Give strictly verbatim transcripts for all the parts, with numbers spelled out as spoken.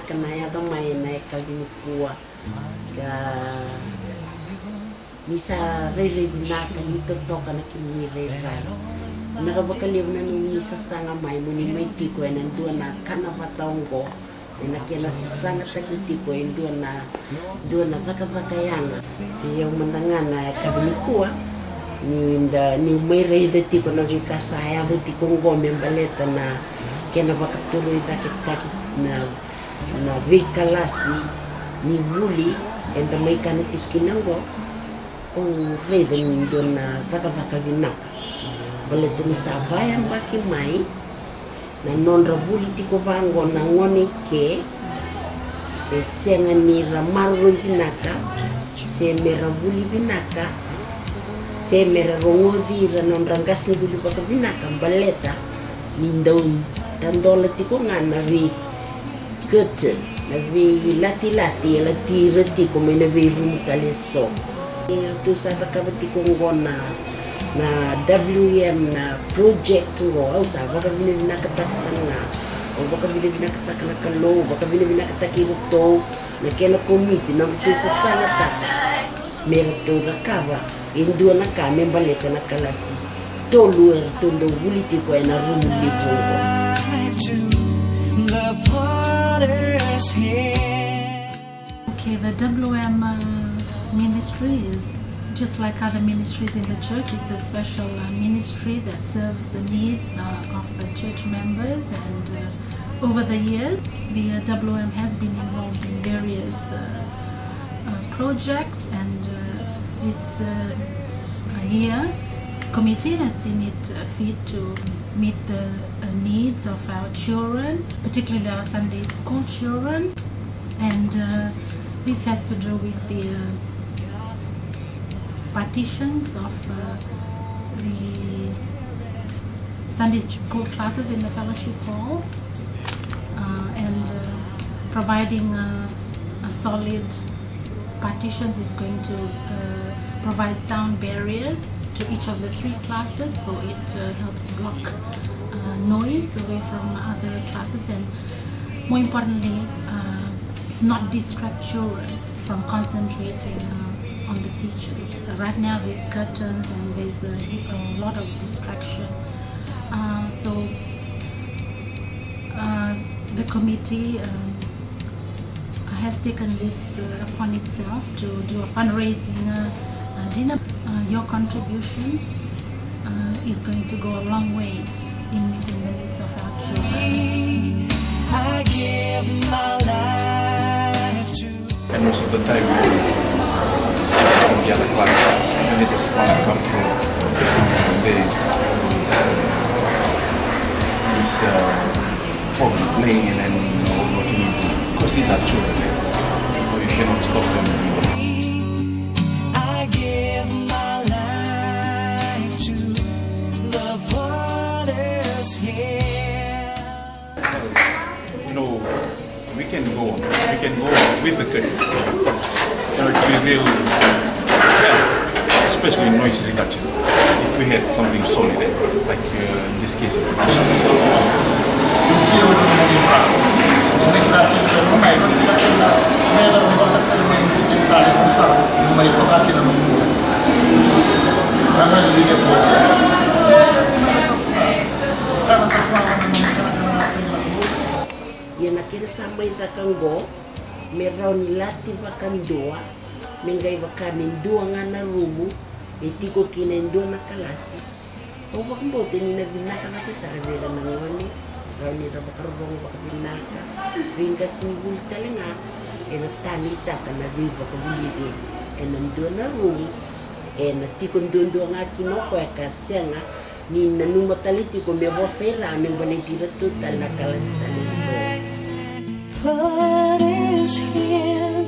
Ka na yaco mai ena yakavi nikua, ka ni sa rairai vinaka, ni totoka na kemuni rairai. Vinaka vakalevu na nomuni sasaga mai, mo ni mai tiko ena dua na kana vata oqo, ena kena sasagataki tiko e dua na, dua na cakacaka yaga. Ia au mada ga na yakavi nikua, ni da, niu mai raica tiko na veika sa yaco tiko oqo me baleta na kena vakatorocaketaki na, na veikalasi ni vuli eda mai kana tiko kina oqo. Au raica ni dua na cakacaka vinaka, baleta ni sa vayabaki mai na nodra vuli tiko vaqo na gone i ke, e sega ni ra maroroi vinaka, se me ra vuli vinaka, se me ra rogoci ira na nodra qasenivuli vakavinaka, baleta ni dau tadola tiko ga na vei curtain, na veilatilati e lati ira tiko mai na veirumu tale eso. Eratou sa cakava tiko oqo na, na W M na project oqo, au sa vakavinavinakataka sara ga. Au vakavinavinakataka na Kalou, vakavinavinakataki iratou na kena komiti, na ratou sasagataka me ratou cakava e dua na ka me baleta na kalasi tolu eratou dau vuli tiko ena rumu levu oqo. Okay, the W M uh, ministry is just like other ministries in the church. It's a special uh, ministry that serves the needs uh, of the church members. And uh, over the years, the uh, W M has been involved in various uh, uh, projects, and uh, this uh, uh, year, committee has seen it uh, fit to meet the uh, needs of our children, particularly our Sunday school children. And uh, this has to do with the uh, partitions of uh, the Sunday school classes in the fellowship hall, uh, and uh, providing uh, a solid partitions is going to uh, provide sound barriers to each of the three classes, so it uh, helps block uh, noise away from other classes, and more importantly, uh, not distract children from concentrating uh, on the teachers. Right now, there's curtains and there's a, a lot of distraction. Uh, so uh, the committee um, has taken this uh, upon itself to do a fundraising uh, uh, dinner. Uh, your contribution uh, is going to go a long way in meeting the needs of our children. I give my life to And most of the time, we spend from the other class, and they just want to come for the days. It's, uh, it's uh, probably playing and then, you know, looking into, because these are children, so you cannot stop them. I give my life to the potter's hand. You know, we can go on. We can go on with the curtains. But, you know, it will be real, yeah, especially noise reduction. If we had something solid, eh, like uh, in this case, a partition. Ia na kena sa mai caka oqo, me rawa ni lati vakadua, me qai vaka me dua ga na rumu me tiko kina e dua na kalasi. Au vakabauta ni na vinaka cake sara vei ira na gone, rawa ni ra vakarorogo vakavinaka, veiqasenivuli tale ga, ena taleitaka na veivakavulici ena dua na rumu, ena tiko duadua ga kina o koya ka sega ni nanuma tale tiko me vosa i ra me baleti iratou tale na kalasi tale eso. What is here?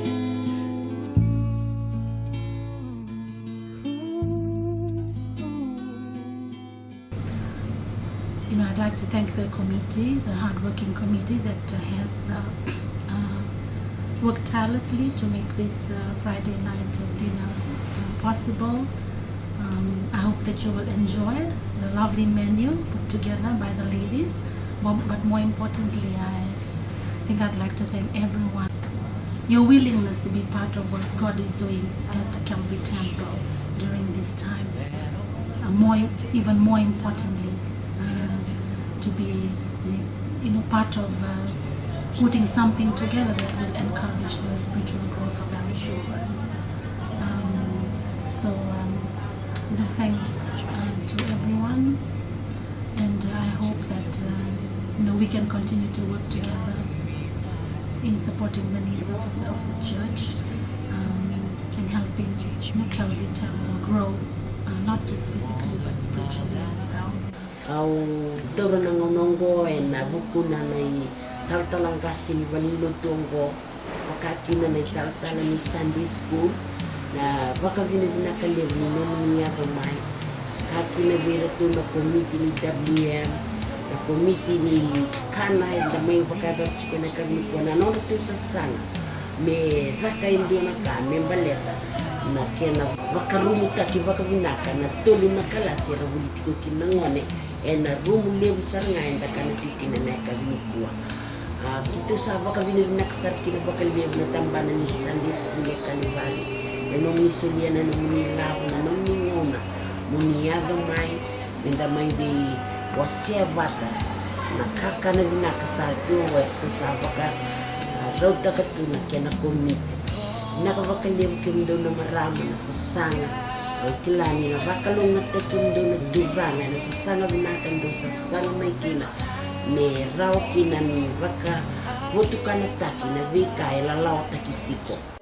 You know, I'd like to thank the committee, the hard-working committee that uh, has uh, uh, worked tirelessly to make this uh, Friday night uh, dinner uh, possible. Um, I hope that you will enjoy the lovely menu put together by the ladies. But, but more importantly, I I think I'd like to thank everyone. Your willingness to be part of what God is doing at Calvary Temple during this time. Uh, more, even more importantly, uh, to be, uh, you know, part of uh, putting something together that will encourage the spiritual growth of our children. Um, so, um, you know, thanks um, to everyone. And I hope that uh, you know, we can continue to work together in supporting the needs of, of the church um, and helping you know, Calvary Temple grow, uh, not just physically but spiritually as well. Au taura na gauna oqo ena vukuna na italatala qase ni valenilotu oqo, vaka kina na italatala ni Sunday school, na vakavinavinaka levu ni nomuni yaco mai. Ka kina vei iratou na komiti ni W M, na komiti ni kana eda mai vakayacora tiko ena yakavi nikua, na nodratou sasaga me caka e dua na ka me baleta na kena vakarumutaki vakavinaka na tolu na kalasi era vuli tiko kina na gone ena rumu levu sara ga eda kana tiko kina ena yakavi nikua. A, keitou sa vakavinavinaka sara kina vakalevu na tabana ni Sunday school e Kalivari ena nomuni solia na nomuni ilavo, na nomuni gauna moni yaco mai meda mai veiwasea vata na kakana vinaka sa tu oqo, e so sa vakarautaka tu na kena komiti. Vinaka vakalevu kemudou na marama na sasaga. Au kila ni na vakalougatataki kemudou na Turaga ena sasaga vinaka dou sasaga mai kina me rawa kina ni vakavotukanataki na veika e lalawataki tiko.